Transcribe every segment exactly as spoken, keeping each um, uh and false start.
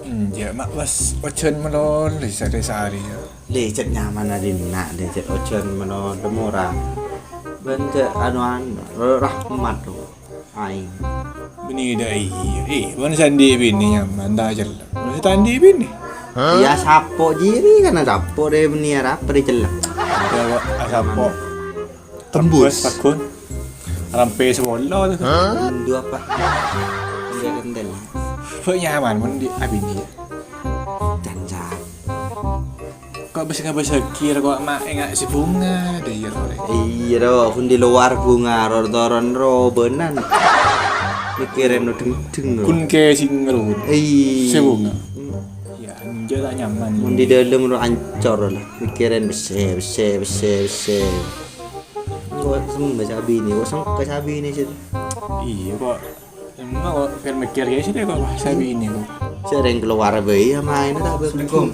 Enjâ', Ma', pas ojhân malolo sare-sare, yâ. Lè, cè' nyamana dinna', lè, cè' ojhân malolo mora. Bân cè' anu, anu, rahmat, to. Aèng. Bânnè dâ' iyâ. Eh, bân sè andi' binè nyaman, ta' cellep. Bân sè ta' andi' binè. Iyâ, sapo' jiyâ, kan sapo' dâ' bânnè arapa dâ' cellep. Yâ, kok, ah, sapo'. Tembus. Tembus, pagghun. Rampè sapolo, to. Hah? Indo apa? Indo kentel. Kok nyaman, mon di abinè, yâ? Dandan. Kok bâs ngabâsaghi, kok ma' enga' sè bhunga, dâ' iyâ, ro, rè. Iyâ, ro, ghun di lowar bhunga, ro, toron, ro, bânan. Mèkkèrè no dheng-dheng, ro. Ghun kè sè ngerut. Iyâ. Sè bhunga. Hmm. Yâ, enjâ' ta' nyaman. Mon di dâlem, ro, ancor, lah. Mèkkèrè bessè, bessè, bessè, bessè. Kok sembâ sè abinè, kok sengka sè abinè sè. Iyâ, kok. Emma kok, kèr mèkkèr kèya sè kok, sè abinè kok. Sè rèng kalowar bhâi yâ maèn ta' bengkong.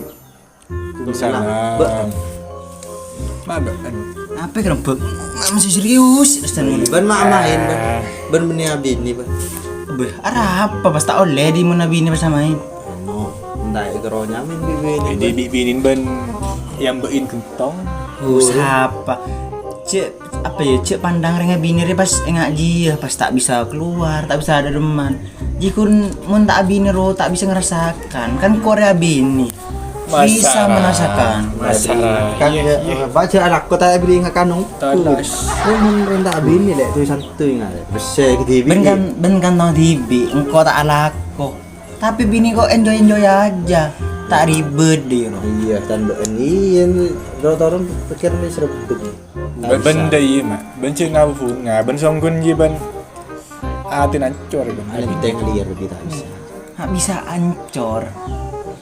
Waalaikumsalam. Bâ'. Ma', bâ'. Apa kerembek? Ma' masih serius, Ustaz. Bân ma' maèn, bân. Eh. Bân bânnè abinè, bân. Bâh, arapa pas ta' ollè di mon abinè pas maèn? Anu, entah è karo nyamèn bi' binè, bân. Jadi bi' binè bân nyambâ'in ghentong. Oh, sapa? Cè', apa yâ, cè' pandang rèng abinè rè pas enga' jiyâ, pas ta' bisa kalowar, ta' bisa adâ' remman. Jiyâ ghun mon ta' abinè ro, ta' bisa ngarasakan. Kan kok rè abinè. Bisa merasakan. Masalah. Kan iyâ, yâ, iyâ. Baca anakku ta' beri ngakan nungku. Talas. Kok mon rèng ta' abinè, lè', tu santuy nga', lè'. Bessè ke dibi'. Bân kan, bân kan tao dibi', engko' ta' alako. Tapè binè kok enjoy-enjoy aja. Ta' ribet, dhi, ro. Iyâ, can bâ'en. Iyâ, ro-toron pèkkèran wis rebbek. Bân, bân dâ' iyâ, Ma'. Bân cè' ngabhunga, bân songghun jiyâ, bân atèna ancor, bân. Ane benteng liar lebih tak bisa. Ta' bisa ancor.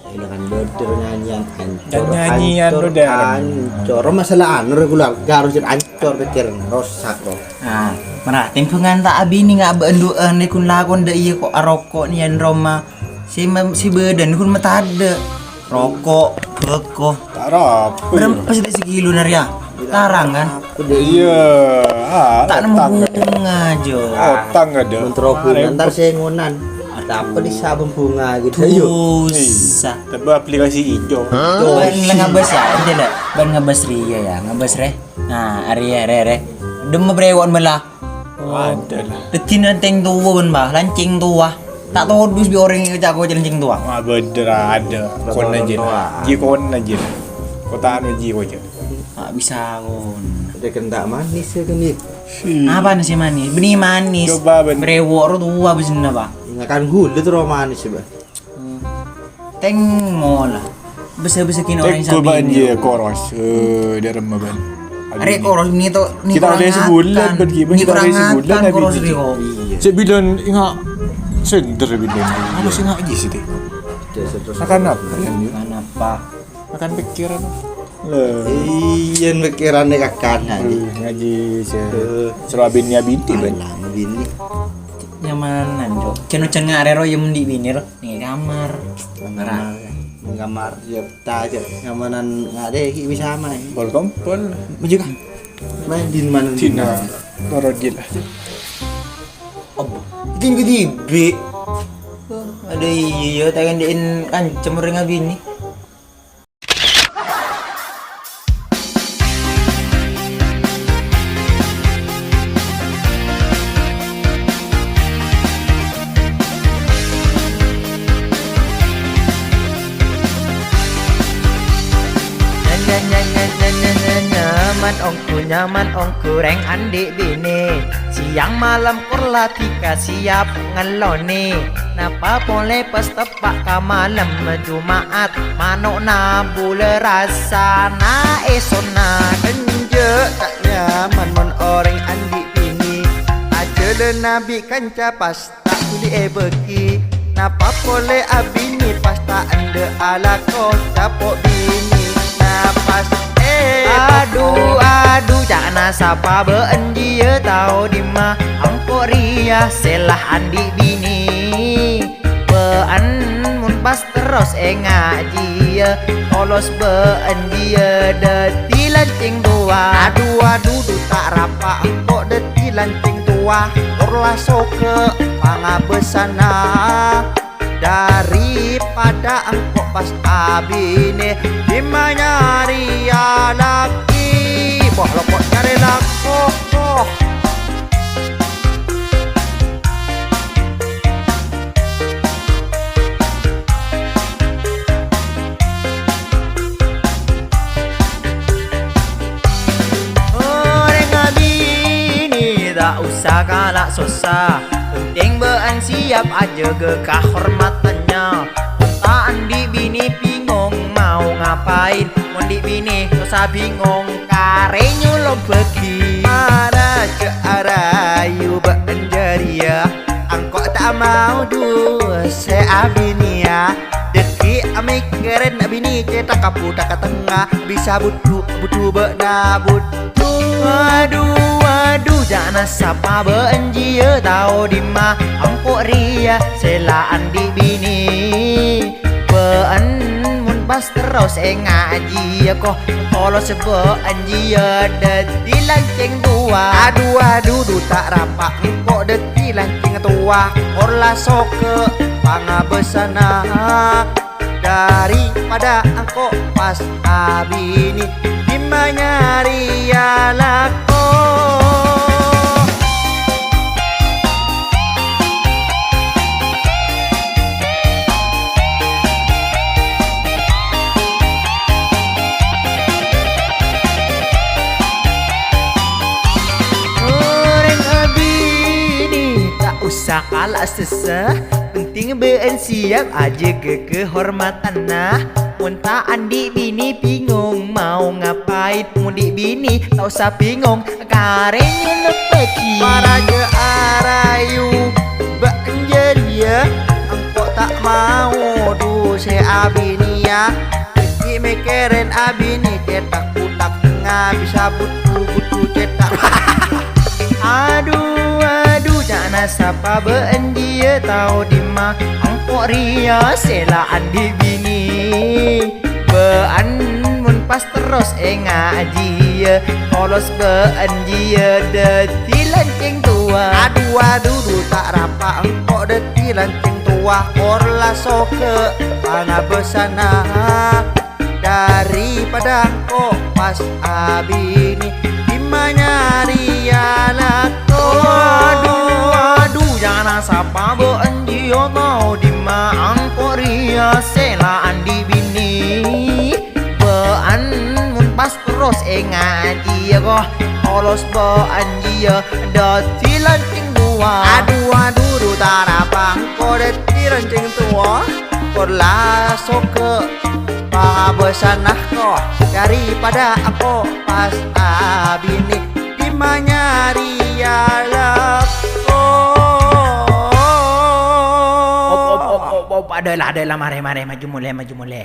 Ila kan bâdâr nyanyian ancor, nyanyian ancor, bâdâr. Ancor. Masalah anu regular, harus ancor pèkkèran, rosak, ro. Nah, mara tèmbhângan ta' abinè nga' bâ'en du'ân, nèkon lakon dâ' iyâ kok aroko' nèyan roma. Sè ma-, sè bâdâna ghun matadâ'. Roko', bhâko. Ta' rapi. Bârâmpa sè sakilo narèya? Tarang, kan? Iyâ, ah, ta' nemmo bhunga, Jo. Otang adâ'. Mentro bhunga, entar sèngonan. Ada apa di sabun bhunga gitu, yo? Dosa. Tapi aplikasi ijo. Bân ngabâs, yâ, ente, lè'. Bân ngabâs rèya, yâ. Ngabâs rè. Nah, arèya, rè, rè. Dâmma brèwo'en mèla. Adâ, lah. Dâddhi lancèng towa, bân, Bah, lancèng towa. Ta' todus bi' orèng èkoca'-koca' lancèng towa. Ma' bâdâr adâ. Konna jiyâ. Jiyâ konna jiyâ. Kota'an jiyâ koca'. Ta' bisa konna. Ada kentak manis ya, kan, ya? Apana sè manis? Bânnè manis. Coba, bân. Brèwo' ro towa bâsenna, Bah. Ngakan gula terus manis, Bah. Hmm. Tengngo la. Bâsa-bâsa kènè orèng sabinè. Tengngo bân, jiyâ, koros. Eh, dâremma bân. Arè koros nèko, nèko. Kita' ollè sabulân, bân, ghi, bân. Nèko kita' ollè sabulân, koros rèko. Iyâ. Cè' bilân enga' sènder bilân. Apa sih enga' ghi sih, tè? Makan apa, ya? Makan apa? Makan pikiran. Lah. Iyâ, pikiranna kakan, ngaji. Eh, ngaji, sè. Eh. Soro abinè abinè, bân. Alah, abinè. Nyamanan, Cok. Ceno cenga' arè ro, yâ, mending binè ro. Neng kamar. Kamar. Neng kamar, yâ, ta, Cok. Nyamanan ngadè, ki bisa maèn. Pol kompol. Maju, Kak. Maèn di mana? Cina. Korodil. Apa? Iki nggo dibi'. Oh, adâ iyâ, ta' kandhi'in kancem orèng abinè. Nyaman ongghu, nyaman ongghu rèng andi' binè. Siang malem kor la dhika siap ngellonè. Napa polè pas teppa' ka malem Juma'at, mano'na bulâ rassana èsonna kenjâ'. Ta' nyaman mon orèng andi' binè, ajhâlâna bi' kanca pas ta' dhuli èbâghi. Napa polè abinè pas ta' endâ' alako capo' binè. Napas, eh, adu, adu, ca'na sapa bâ'en jiyâ tao dimma? Engko' rèya sè la andi' binè. Bâ'en mon pas terros ènga' jiyâ, tolos bâ'en jiyâ dhâddhi lancèng towa. Adu, adu, du ta' rapa engko' dhâddhi lancèng towa. Kor la sogâ pangabâsana. Daripada engko' pas abinè, dimma nyarè alakè? Boh, loko' nyarè lako, boh. Orèng abinè ta' osa kala' sossa, pentèng bâ'na siap ajâgâ kahormatanna. Mon ta' andi' binè bingong mau ngapain, mon andi' binè sossa bingong karè nyolobhâghi. Mara jhâ' arayu bâ'na jârèya, engko' ta' mau du sè abinèya. Dhâggi' amèkkèrè abinè cèthak ka buthak ka tengnga, bisa budhu, budhu bâ'na budhu. Adu, adu, jhâ' nasapa bâ'na jiyâ tao dimma, engko' rèya sè la andi' binè. Bâ'na mon pas terros ènga' jiyâ ko, tolos bâ'na jiyâ dhâddhi lancèng towa. Adu, adu, du ta' rapa' engko' dhâddhi lancèng towa, kor la sokè' pangabâsana. Daripada engko' pas abinè, dimma nyarè alako? Orèng abinè ta' osa kala' sossa, pentèng bâ'na siap ajâgâ kahormatanna. Mon ta' andi' binè bingong mau ngapain, mon andi' binè ta' osa bingong karè nyolobhâghi. Mara jhâ' arayu bâ'na jârèya, engko' ta' mau du sè abinèya. Dhâggi' mèkkèrè abinè cèthak buthak tengnga, bisa budhu-budhu cèthak. Adu, adu, jhâ' nasapa bâ'na jiyâ tao dimma, engko' rèya sè la andi' binè. Bâ'na mon pas terros ènga' jiyâ, tolos bâ'na jiyâ dhâddhi lancèng towa. Adu, adu, du ta' rapa' engko' dhâddhi lancèng towa, kor la sokè' pangabâsana. Daripada engko' pas abinè, dimma nyarè alako? Adu, adu, jhâ' nasapa bâ'na jiyâ tao dimma, engko' rèya sè la andi' binè. Bâ'na mon pas terros ènga' jiyâ ko, tolos bâ'na jiyâ dhâddhi lancèng towa. Adu, adu, du ta' rapa' engko' dhâddhi lancèng towa, kor la sokè' pangabâsana ko. Daripada engko' pas abinè, dimma nyarè alako? Op, op, op, op, op, adâ' la, adâ' la, marè, marè, maju molè, maju molè.